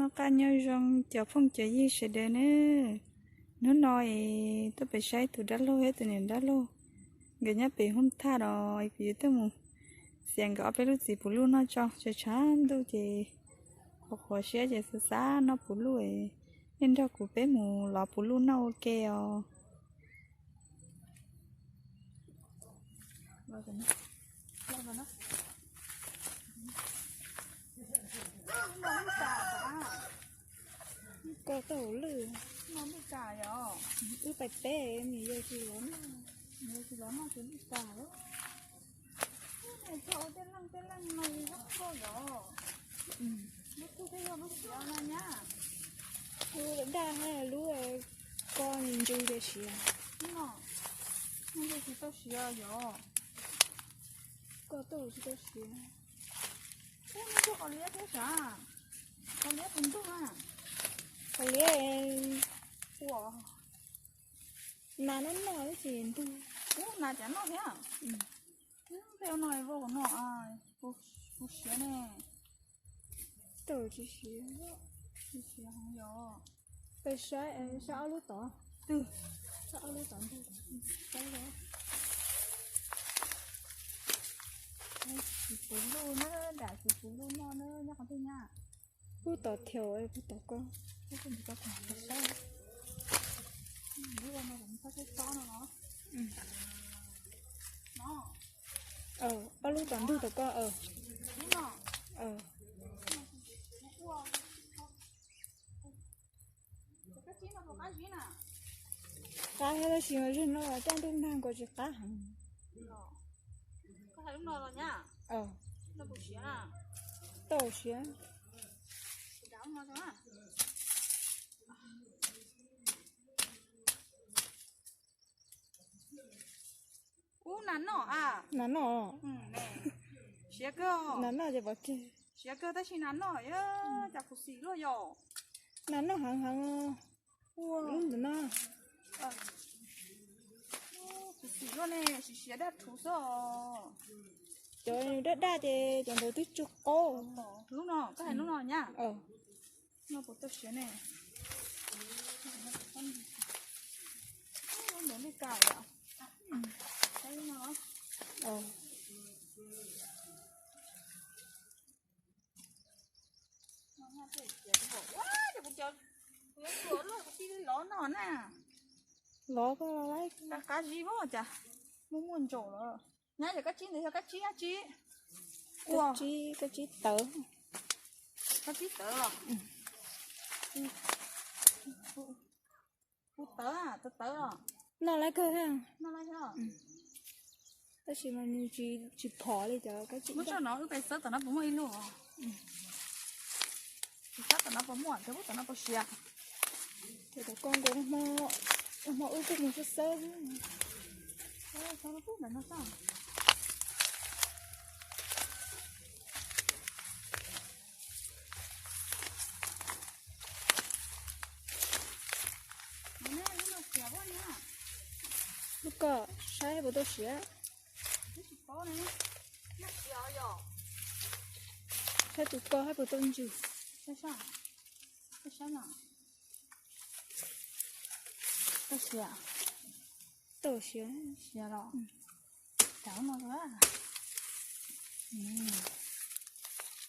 Noj qab nyob zoo cov phooj cov ywg sawv daws na. Hnub no es tuaj pem saib tus dab laug thiab tus niam dab laug, nkawd nyob pem hoob thaj no, kuv yuav tuaj mus xiav nkawd ob peb lub txiv puv luj noj tso, tshav tshav ntuj ces qhuav qhuav siab ces xav xav noj puv luj, nej nrog kuv peb mus lov puv luj noj ua ke os. Koj tau lwj, wb pais peb, nws yog tsis los noj, nws yog tsis los noj tus lwj tas lawm. Tej leej tej leej no zoo nkauj yom. Lub kuj thiaj yog lub siav no nyab. Lub daj daj, lub ko nws ntsws tias siav. No, no yog tsis tau siav yom. Koj tuaj tsis tau siav. Ub, nws yog qos liab thiab sav. Qos liab puas ntug na? Qos liab ua nas noj noj tab sis ntug. Ub, nas cas noj thiab. Npej ua no vau no, kuv siav ne. Tsis siav, tsis siav heev yom. Peb saib, saib ob lub tod. Saib ob lub tod ntug. Txiv puv luj na, dam txiv puv luj noj na, nyob qhov twg nyab? Lub tod thiab, lub tod ko. Lub no, ob lub tod ntug tod ko. Qab thiab tab sis mas zaum no coj ntuj nag nkaus tsis qab heev. Tau siav. Ub, nas noj a. Nas noj. Siav kawg. Nas noj ces pov tseg. Siav kawg tab sis nas noj, cas khuv xim luaj yom. Nas noj heev heev. Lub ntawm no. Khuv xim luaj ne, siav siav daj rhuv xwb os. Cov daj daj ces cov ntawd twb tsis qaub. Lub no, koj hais lub no nyab. No puas tau siav ne? Ntawm li kas yom. Kuv yuav tuav luaj kuv cia li lov no na. Lov koj lov lawm. Qab zib voj cas muaj muaj ntsaum lawm. Nyab, yog kab tsib ntawd yog kab tsib dab tsi? Kab tsib, kab tsib tawv. Kab tsib tawv los? Kuv tawv, tawv tawv los? Noj lawv kawg thiab. Tab sis mas nws tsis phom li cov kab tsib. Muab tso no wb pais xawb tom no puas muaj ib lub. Xawb tom no puas muaj, cov lub tom no puas siav. Ces tom ko nkaus, hmo wb kuj mus xawb xwb. Lub ko saib puas tau siav. Saib tus ko saib puas tau ntsws. Tau siav, tau siav. Siav los. Cov no,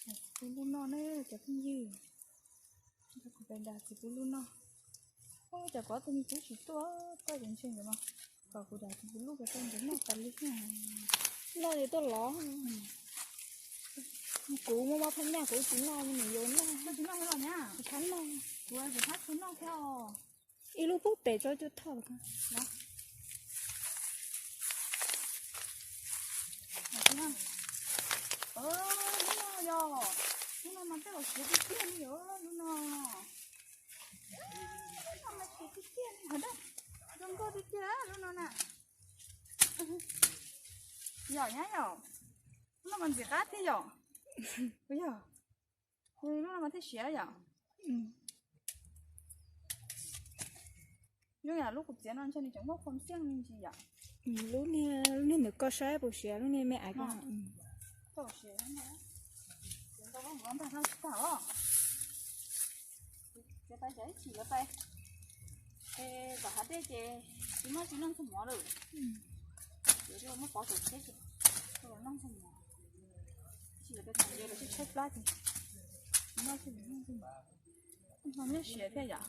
txiv puv luj noj ne cov phooj ywg. Kuv pais dam txiv puv luj noj. Ua cas kuv ob tug me tub tsis tuaj, tuaj ces ntshe nkawd mas kom kuv dam txiv puv luj kom tau nkawd noj tas li. Noj li tuaj lov. Kuv muaj mob phab nyaj kuv tsis noj, me nyuam yaus noj. Koj tsis noj thiab los nyab? Kuv tsis noj. Kuv tsis noj thiab os. Ib lub pub pem tso cua thoj los. Lub no yog, lub no mas tej zaum siav tiag tiag li os, lub no. Lub no mas siav tiag tiag li, zoo nkauj tiag tiag lub no na. Yog nyab yog, lub no mas ntxim qab thiab yom. Puas yog? Lub no mas thiaj siav yom. Zoo yam lub kuv txiav no ntshe nws tseem muaj khua xiaj me ntsis yom. Lub niag, lub niag ntawm ko saib puas siav, lub niag me ais ko. Tsis tau siav, ntau ntau ntag no tsis tau os. Tsis lawv pais, es tom hav dej ces tsis muaj tsis noj ntxuag mov lawm. Ces muab pov saum tsheb ces los noj ntxuag mov. Tsis lawv pais tom ces lawv tshaib tshaib plab ces tsis muaj tsis noj ntxuag mov. Noj siav thiab yom.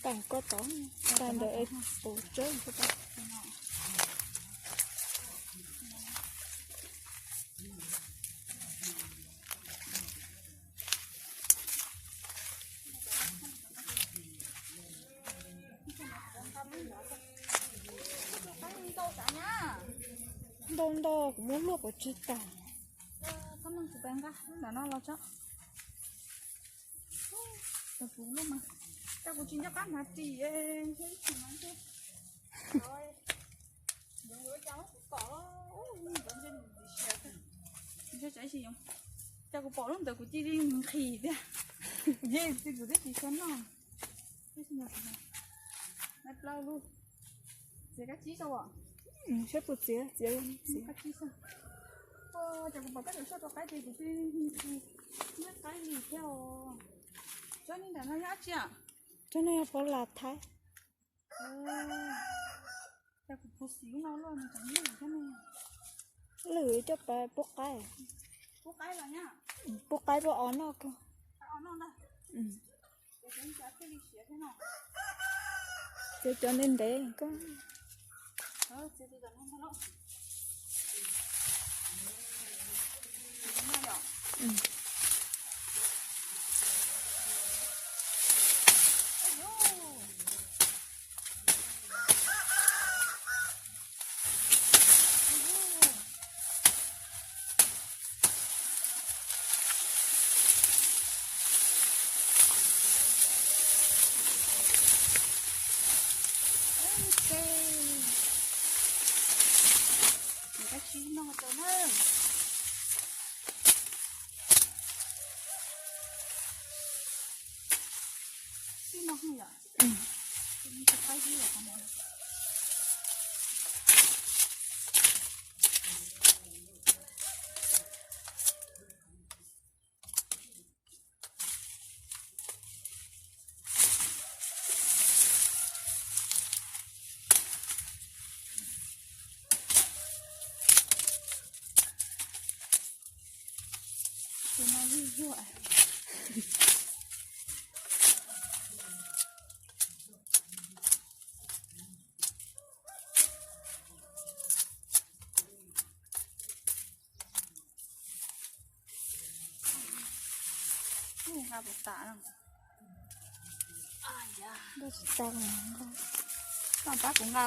Tag koj tod, tag ntawd es tus tsawb koj tod. Ntau ntau kuv muab luaj kuv tsis tag. Tab meeg kuv pais nqa lub ntawm no los tso. Kuv luaj mas, cas kuv tsis nco qab hnav ris, ntshe ib txhis mas ntshe, ntshe, ntshe, ntshe, cas kuv pom lub ntawd kuv cia li nqhis tiag. Yej, kuv twb tsis xav noj. Nai plaub lub. Txiav kab tsib saum. Saib puas txiav, txiav kab tsib saum. Cas kuv pom tej lawv soj rau qaib ces kuv twb nqhis, nqhis qaib li thiab os. Tsob nej nram no yog dab tsi? Tsob no yog pab las Thaib. Cas kuv phuv xim no luaj, nws tseem lwj thiab ne. Lwj coj pab pub qaib. Pub qaib los nyab. Pub qaib pub os noj kawg. Txiav cov ntev ntev koj. Tib no yom. Tus no zuj zuag. Nqa puas tas no? Nqa tsis tas. Koj pab kuv nqa.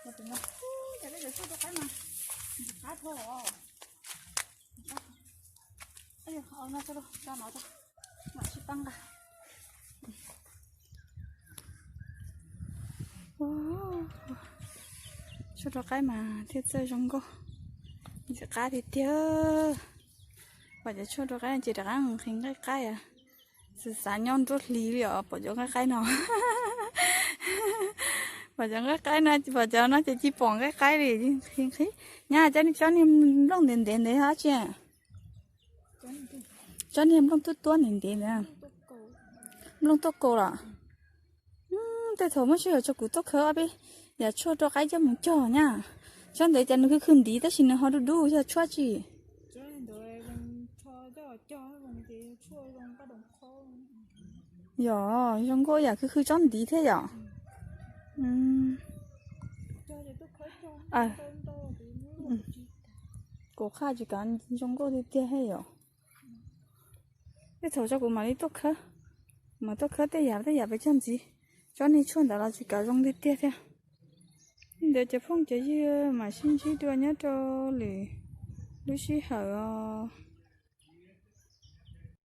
Ua tus no. Cas peb cov tshuaj rau qaib mas ntxim qab dhau os. Ua no tso, tso no tso, mam sib pab nqa. Tshuaj rau qaib mas thiaj txawj zoo nkauj, ntxim qab tiag tiag. Pom cov tshuaj rau qaib no ces rov qab nqhis nqaij qaib. Xav xav nyob nruab hlis li os, pom cov nqaij qaib no. Pom cov nqaij qaib no, pom cov no ces tsis pom nqaij qaib li, nqhis nqhis. Nyab, cov niag nplooj ntev ntev ntawd yog dab tsi? Cov niag nplooj tuab tuab ntev ntev ntawd. Nplooj tuaj kaus los? Tej thaum muaj sij hawm tso kuv tuaj khawb ob peb yam tshuaj rau qaib coj mus cog nyab. Tsob ntawd cas nws khwv khwv ntiv tab sis nws ho dub dub yog tshuaj tsi? Yog, zoo nkauj yam khwv khwv tsob ntiv thiab yom. Kuv qaj tsis kav zoo nkauj tiag tiag thiab yom. Tej thaum tso kuv mam li tuaj khawb, mam tuaj khawb tej yam tej yam pes tsawg ntxiv. Tsob niag tshuaj ntawd los tsis kav zoo tiag tiag thiab. Li ntawd cov phooj cov ywg mam sib ntsib dua nyob rau lwm lub sij hawm os.